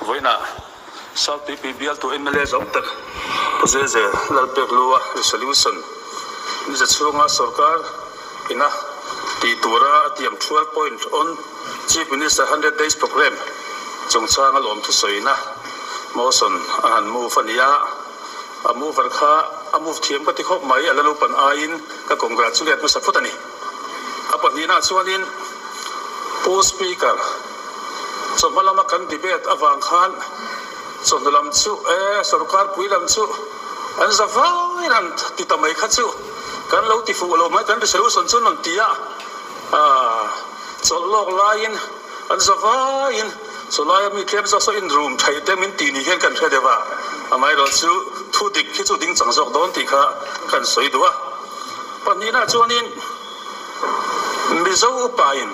Vawiinah South Tuipui bialtu mla zawm tak Pu Zeze Lalpeklua resolution ni za chhunga sorkar ina tih tura a tiam 12 point on Chief Minister 100 Days Programme chungchanga lawmthu sawina motion a han move a ni a. A mover kha a move thiam ka ti khawp mai, a la naupan aiin ka congratulate hmasa phawt a ni. A pahnihna chuanin Pu Speaker, chawhma lama kan debate avang khan chawhnu lam chu e sorkar pui lam chu an za vaiin an ti ta mai kha chu kan lo ti fuh lo mai, kan resolution chu an rawn ti a, chawlh lawk laiin an za vaiin chawlaia mi tlem zawk saw in room theih te min ti ni hian kan hre deuh a, amaherawhchu thu dik hi chu ding chang zawk dawn tih kha kan sawi duh a. Pahnihna chuanin Mizo upain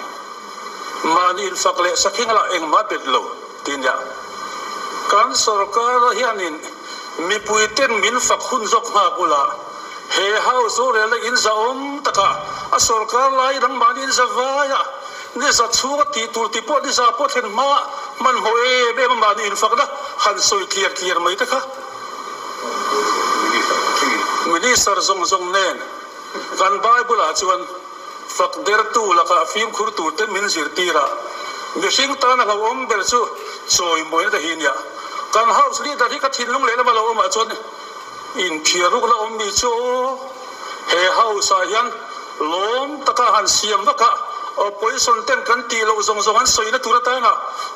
mahni infak leh sakhing lah engmah bet lo ti nia. Kan sorkar hianin mipuiten min fak hun zawk nghak ula, he House rorelna in zahawm takah a sorkar lai dang mahni in za vaia ni za chhunga tih tur tih pawh ni za pawh thlen hma hmanhmawh em em a mahni infakna han sawi tliar tliar mai te kha. Minister zawng zawng nen kan Bible ah chuan fak dertu lakah fimkhur tur te min zirtir a, mihring tan a hlauhawm ber chu chawimawina te hi nia. Kan House Leader hi ka thinlung lehlam a lo awm ah chuan inphiar ruk la awm mi chu aw, he House ah hian lawm taka han siam vak a, Opposition ten kan tih loh zawng zawng an sawina tur atana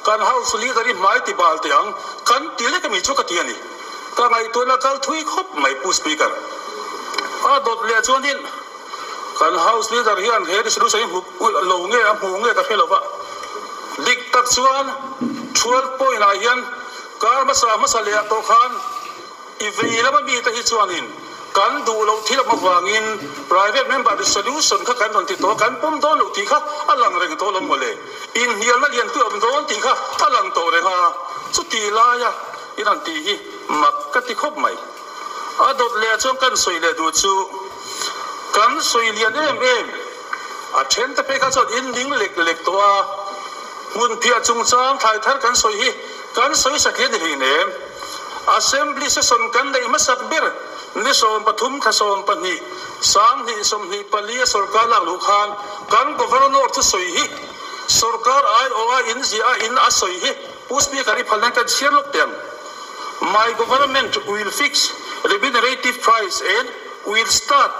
kan House Leader hi hmai ti bal teh ang kan ti lek a mi chu ka ti a ni. Ka ngaihtuahna kal thui khawp mai Pu Speaker. A dawt leh chuanin kan House Leader hian he resolution hi hmu lo nge a hmu nge ka hre lo va. Dik tak chuan 12 point ah hian kar hmasa hmasa leh ah tawh khan I vei lama mite hi chuanin kan duh loh thil awm avangin private member resolution kha kan rawn ti tawh a, kan pawm dawn loh tih kha a lang reng tawh lo mawle. Inhnialna lianpui awm dawn tih kha a lang tawh reng a, chuti laia i rawn tih hi mak ka ti khawp mai. A dawt leh chuan kan sawi leh duh chu kan sawi lian em em, a then te phei kha chuan in ning lek lek tawh a, hmunphiah chungchang thlai thar kan sawi hi kan sawi satliah ni hlei nem. Assembly session kan neih hmasak ber ni 13 thla 12 2024 a sorkar lak luh khan kan Governor thusawi hi sorkar aiawha in ziah a in a sawi hi Pu Speaker i phalna kan chhiar lawk teh ang. My government will fix remunerative price and will start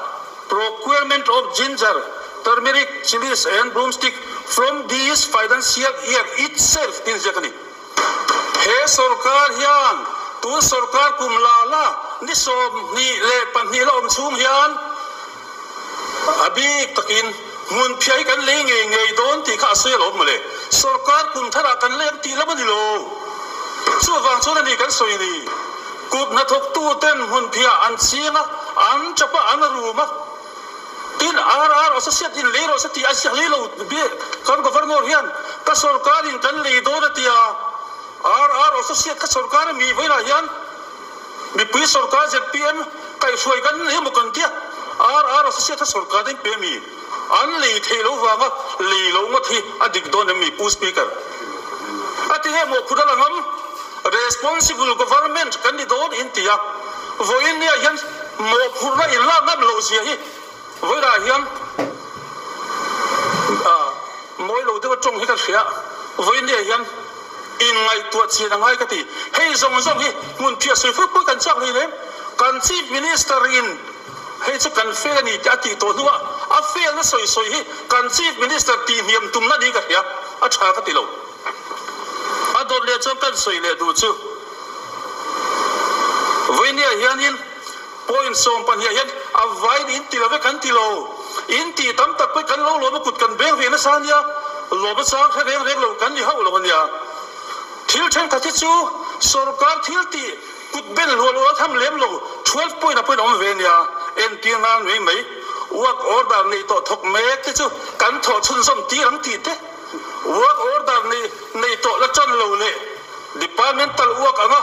procurement of ginger, turmeric, chillies and broomstick from this financial year itself tiin ziak a ni. He sorkar hian tun sorkar kum la la ni 22 la awm chhung hian a bik takin hmun phiah hi kan lei ngei ngei dawn tih kha a sawi alawm mawle. Sorkar kum tharah kan lei ang tih lam a ni lo. Chuvang chuan a ni kan sawi ni. Kut hnathawktu ten hmun phiah an ching a, an tap a, an rum a. Tin, RR Associate in lei rawh se tih a ziak lei lo kan Governor hian ka sorkar in kan lei dawn a ti a, RR Associate ka sorkar a mi vawilah hian mipui sorkar zpm kaihhruai kan nei emaw kan tia, RR Associate a sorkar in pe mi an lei theih lo vanga lei lo ngawt hi a dik dawn em mi Pu Speaker? A ti nge mawhphurh a la ngam? Responsible Government kan ni dawn in ti a, vawiin nia hian mawhphurhna in lak ngam loh zia hi vawilah hian mawi lo deuha tawng hi ka hria, vawiin nia hian in ngaihtuah chian a ngai ka ti. Hei zawng zawng hi hmun phiah sawi fur pawh kan chak hlei lem. Kan Chief Minister in hei chu kan fail a ni tih a tih tawh hnuah a fail na sawi sawi hi kan Chief Minister tihhniam tumna niin ka hria, a tha ka ti lo. A dawt leh chuan kan sawi leh duh chu Vawinia hianin point 12 ah hian a vain in ti lo ve kan ti lo, in tih tam tak pawh kan lo lawm a kut kan beng ve nasa a nia, lawm a chang hre reng reng lo kan ni hauh lo a nia. Thil thenkhat hi chu sorkar thil tih kut ben hluah luah tham lem lo 12 point ah pawhin a awm ve a nia, entir nan mai mai work order neih tawh thawk mek te chu kan thawh chhunzawm tir ang tih te. Work order nei nei tawh la tan lo leh departmental work anga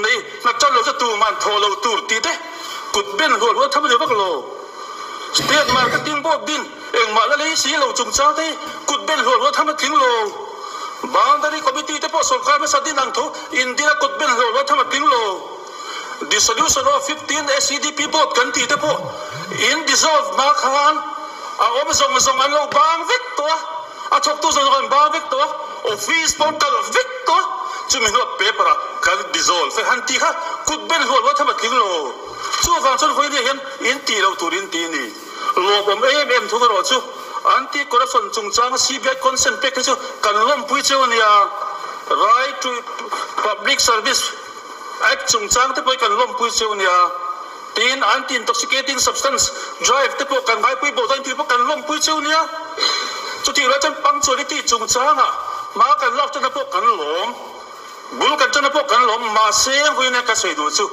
nei hna tan lo chu tuman thawh lo tur tih te kut ben hluah hluah tham a ni vak lo. State marketing board din engmah la lei si lo chungchang te hi kut ben hluah hluah tham a tling lo. Boundary Committee te pawh sorkar hmasa din ang tho India kut ben hlawh lo tham a tling lo. Dissolution of 15 SEDP board kan tih te pawh in dissolve hma khan a awm zawng zawng an lo bang vek tawh a, a thawktu zawng zawng an bang vek tawh a, office pawh an kalh vek tawh a, chumi hnuah paper ah kan dissolve e han tih kha kut ben hlawh lo tham a tling lo. Chuvang chuan vawiin hian in tih loh tur in ti a ni. Lawmawm em em thung erawh chu anti corruption chungchanga CBI consent pek hi chu kan lawmpui cheu a nia. Right to Public Service Act chungchang te pawh hi kan lawmpui cheu a nia. Tin, anti intoxicating substance drive te pawh kan ngaipui bawh dawn tih pawh kan lawmpui cheu a nia. Chutih rual chuan punctuality chungchanga hma kan lak tana pawh kan lawm. Bul kan tana pawh kan lawm. Mahse, vawiin ka sawi duh chu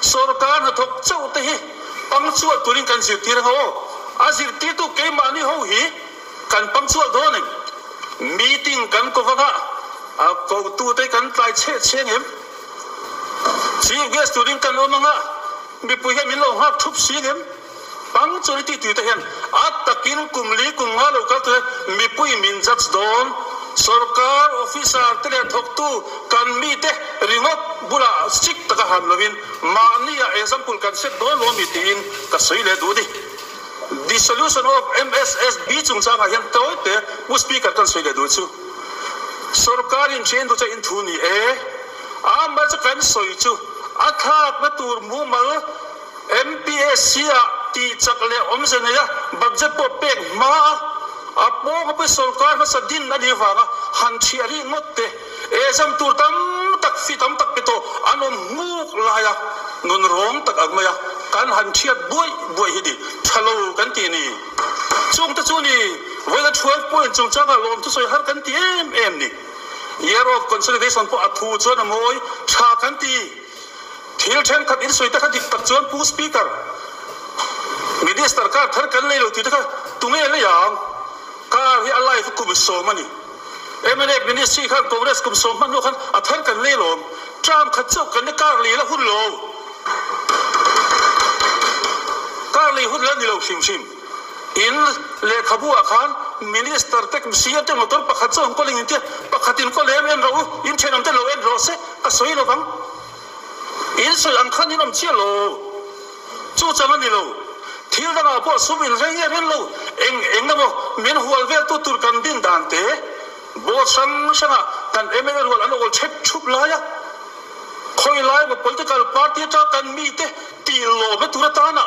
sorkar hnathawk chauh te hi punctual turin kan zirtir ang aw. A zirtirtu keimahni ho hi kan punctual dawn em? Meeting kan ko vang a, a kotute kan tlai chhe chhe ang em? Chief guest turin kan awm ang a, mipui hian min lo nghak thup si ang em? Punctuality tute hian a takin kum li kum nga lo kal tute mipui min judge dawn. Sorkar officer te leh thawktu kan mite ringawt bulah strict taka han lovin mahni ah example kan set dawn lo ami tiin ka sawi leh duh a ni. Dissolution of MSSB chungchangah hian tawi te Pu Speaker kan sawi leh duh chu sorkar in then duh chu in thu ni e. Amah chu kan sawi chu a thlakna tur mumal MPSC ah tih chak leh awmze nei a budget pawh pek hma a, a pawng pawh sorkar hmasa din a nih avanga han thiah rih ngawt te, exam tur tam tak fee tam tak pe tawh an awm hmuk lai a, nun rawng tak ang mai a kan han thiat buaih buaih hi ni tha lo kan tih ni. Chung te chu ni vawiin 12 point chungchangah lawmthusawi har kan ti em em ni. Year of Consolidation pawh a thu chuan a mawi tha kan ti. Thil thenkhat in sawi te kha dik tak chuan Pu Speaker, Minister car thar kan lei lo tih te kha tunge lei ang? Car hi a life kum sawm a ni. Mla Ministry khan Congress kum sawm hman hnu khan a thar kan lei lawm. Term khat chauh kan ni car lei la hun lo. Car lei hun la ni lo hrim hrim. In lehkhabu ah khan Minister te CM te motor pakhat chauh an kawl engin tia pakhat in kawl em en rawh u, in thenawm te lo en rawh se ka sawi lo vang. In sawi ang khan in awm chiah lo. Chu chang a ni lo. Thil dangah pawh sum in reng nge reng lo. Eng eng emaw min hual vel tu tur kan din dan te board hrang hrangah kan mla rual an awl thep thup lai a. Khawi lai emaw political party atanga kan mite tih lawmna tur atana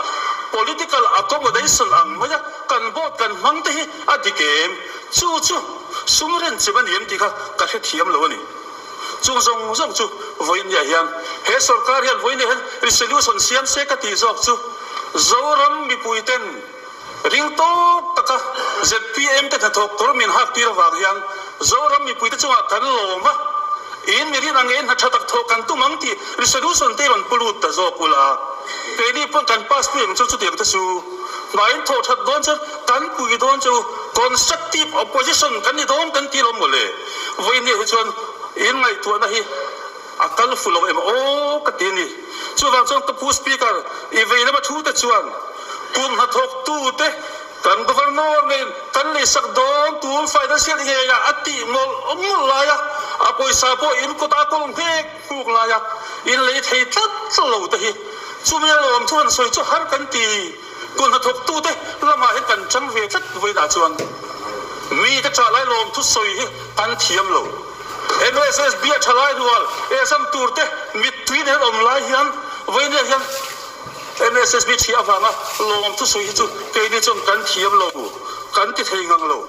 political accommodation ang maia kan vote kan hmang te hi a dik em? Chu chu sum renchem a ni em tih kha ka hrethiam lo a ni. Chung zawng zawng chu vawiinniah hian he sorkar hian vawiinniah hian resolution siam se ka tih zawk chu Zoram mipuiten ring tawk taka zpm te hnathawk kawr min hak tir avang hian Zoram mipuite chungah kan lawm a, in mi rin ang nge in hna tha tak thawh kan tum ang tih resolution te rawn pu lut ta zawk ula. Keini pawn kan pass pui ang chu chutiang te chu hna in thawh that dawn chuan kan pui dawn chu constructive opposition kan ni dawn kan ti lo mawle. Vawiinniah hi chuan in ngaihtuahna hi a kal fu lo em aw ka ti a ni. Chuvang chuan ka pu Speaker i vei lama thu te chuan kum hnathawktute kan Governor ngeiin kan leisak dawn tun financial ngeiah a tih mawlh mawlh lai a, a pawisa pawh in kut a kawl nghek nghuk lai a, in lei thei tlat lo te hi chumi a lawm thu han sawi chu har kan ti. Kut hnathawktute lamah hian kan chang ve tlat vawiinah chuan mite thalai lawm thusawi hi an thiam lo. MSSB a thalai rual exam turte mittui nen awm lai hian vawiinah hian MSSB thiah avanga lawm thusawi hi chu keini chuan kan thiam lo, kan ti thei ngang lo.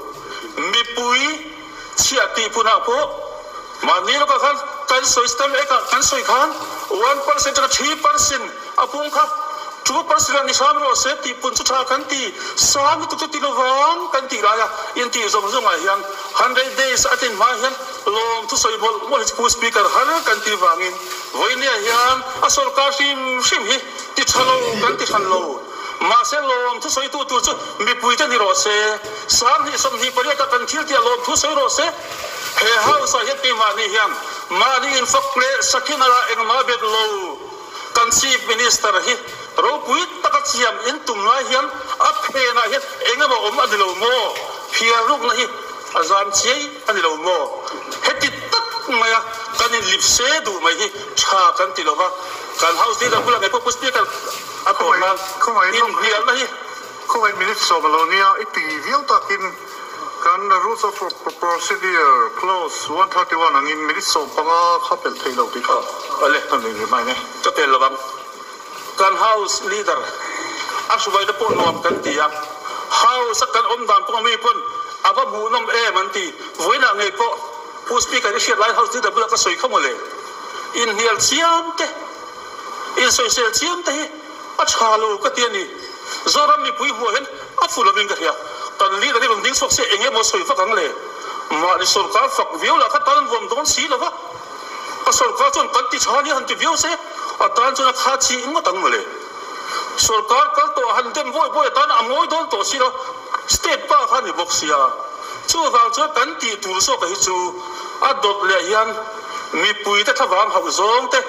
Mipui chhiah tih punah pawh mahni lawkah khan kan sawi stem ekah kan sawi khan 1% atanga 3% A pung kha 2% a ni hram rawh se tih pun chu tha kan ti, sang lutuk chu ti lovang kan tih lai a, in tih zawng zawng ah hian 100 days a tlin hma hian lawm thusawi mawlh mawlh hi chu Pu Speaker har kan tih vangin vawinia hian a sorkar hrim hrim hi ti tha lo kan ti hran lo. Mahse lawm thusawi tu tur chu mipui te ni rawh se, 2028 ah kan thil tih ah lawm thusawi rawh se. He house ah hian keimahni hian mahni infak leh sakhin ala engmah bet lo. Kan Chief Minister hi ropui taka chiam in tum lai hian a phenah hian eng emaw awm a ni lo maw? Phiar rukna hi. A zam chiai a ni lo maw? Heti tak maia kan in lipse duh mai hi tha kan ti lo va, kan House Leader bulah ngei pawh Pu Speaker a tawp nan inhnialna hi. Khawngaih minute sawm a lo nia, i ti viau takin kan Rules of Procedure Clause 131 angin minute 15 kha pelh thei lo tih kha a ni remind e. Ka pel lo ang. Kan House Leader a hruaina pawh nuam kan ti a, House a kan awm dan pawh mi pawn a va hmuhnawm em an ti. Vawiinah ngei pawh Pu Speaker i hriat lai House Leader bulah ka sawi kha mawle. Inhnial chiam te, insawisel chiam te hi a tha lo ka ti a ni. Zoram mipui hmuh hian a fu lovin ka hria. Kan Leader hi rawn ding chhuak se eng emaw sawi vak ang le. Mahni sorkar fak viau lah kha tan vuam dawn si lo va. A sorkar chuan kan ti tha nia han ti viau se, a tan chuan a kha chi ngawt ang mawle. Sorkar kal tawh a han dem vawi vawi a tan a ngawi dawn tawh si lo, state pa kha a ni bawk sia. Chuvang chuan kan tih tur zawk a hi chu a dawt leh hian mipui te thlavang hauh zawng te,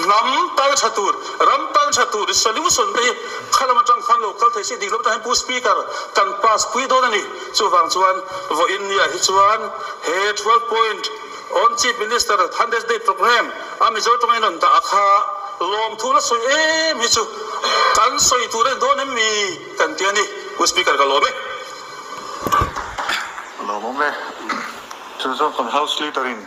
hnam tal tha tur, ram tal tha tur solution te hi khalam atang khan lo kal thei se dik lo atang hian Pu Speaker kan pass pui dawn a ni. Chuvang chuan vawiin nia hi chuan he 12 point On Chief Minister Hundred Day Programme a Mizo tawngin rawn dah a kha lawmthu la sawi em hi chu kan sawi tur a ni dawn em mi kan ti a ni. Pu Speaker ka lawm e. Lawmawm e. Chu chuan kan House Leader in.